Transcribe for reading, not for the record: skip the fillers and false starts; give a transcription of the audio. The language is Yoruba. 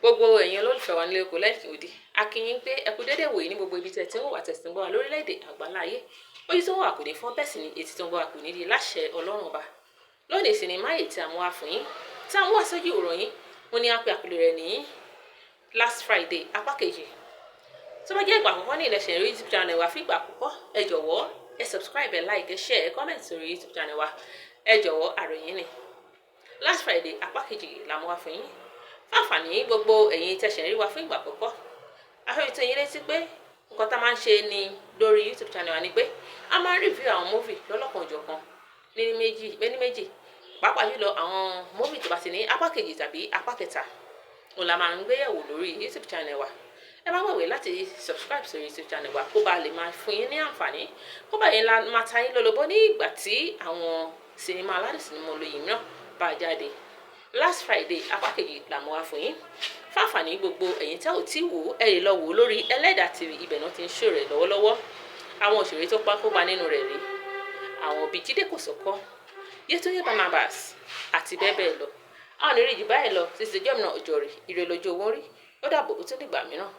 Gbogbo ẹ̀yin olólùfẹ́ wa nílé oko lẹ́yìn odi, a kí yín pé ẹ kú déédéé wòyí ní gbogbo ibi tẹ́ ti ń wò wá, tẹ́ sì ń gbọ́ wá lórílẹ̀‐èdè àgbáláyé. Ojú tó ń wà kò ní fọ́, bẹ́ẹ̀ sì ni etí tó ń gbọ́ wá kò ní di láṣẹ Ọlọ́run Ọba. Lónìí, sinimá yìí tí a mú wá fún yín, tí a mú wá sójú ìwòran yín, mo ní a pè àkọlé rẹ̀ ní Last Friday apá kejì. Tó bá jẹ́ ìgbà àkọ́kọ́ ní ilẹ̀ ṣẹ̀rí YouTube channel wa fún ìgbà àkọ́kọ́, ẹ jọ̀wọ́, ẹ subscribe, ẹ like, ẹ share, ẹ comment sórí YouTube channel wa. Ẹ jọ̀wọ́, àròyìn ni Last Friday apá kejì la mú wá fún yín. Fáfàní gbogbo ẹ̀yin tẹ̀sẹ̀ rí wa fún ìgbà àkọ́kọ́, a fẹ́ fi tó yín létí pé nǹkan tá a máa ń ṣe ní lórí YouTube channel wa ni pé a máa ń review àwọn movie lọ́lọ́kan-ò-jọ̀kan ní méjì méní méjì, pàápàá jùlọ àwọn movie tó bá ti ní apá kejì tàbí apá kẹta, òun la máa ń gbéyẹ̀wò lórí YouTube channel wa. Ẹ má gbàgbé láti subscribe sórí YouTube channel wa kó bá lè máa fún yín ní àǹfààní, kó bá yín máa ta yín lólobó ní ìgbà tí àwọn sinimá aládùn, sinimá olóyin mìíràn bá jáde. Last Friday apá kejì là mú wá fún yín. Fáfàní gbogbo ẹ̀yin tẹ́ ò tí wò ó, ẹ lè lọ wò ó lórí Ẹlẹ́dàá TV. Ibẹ̀ náà ti ń ṣò rẹ̀ lọ́wọ́lọ́wọ́. Àwọn òṣèré tó kópa nínú rẹ̀ rí àwọn bíi Jídé Kòsọ́kọ́, Yétúndé Barnabas àti bẹ́ẹ̀ bẹ́ẹ̀ lọ. Àwọn onírìí jù báyìí lọ títí ọjọ́ mìíràn, ọjọ́ rẹ̀ ire lójú owó rí. Ó dàbọ̀, ó tún dìgbà mìíràn.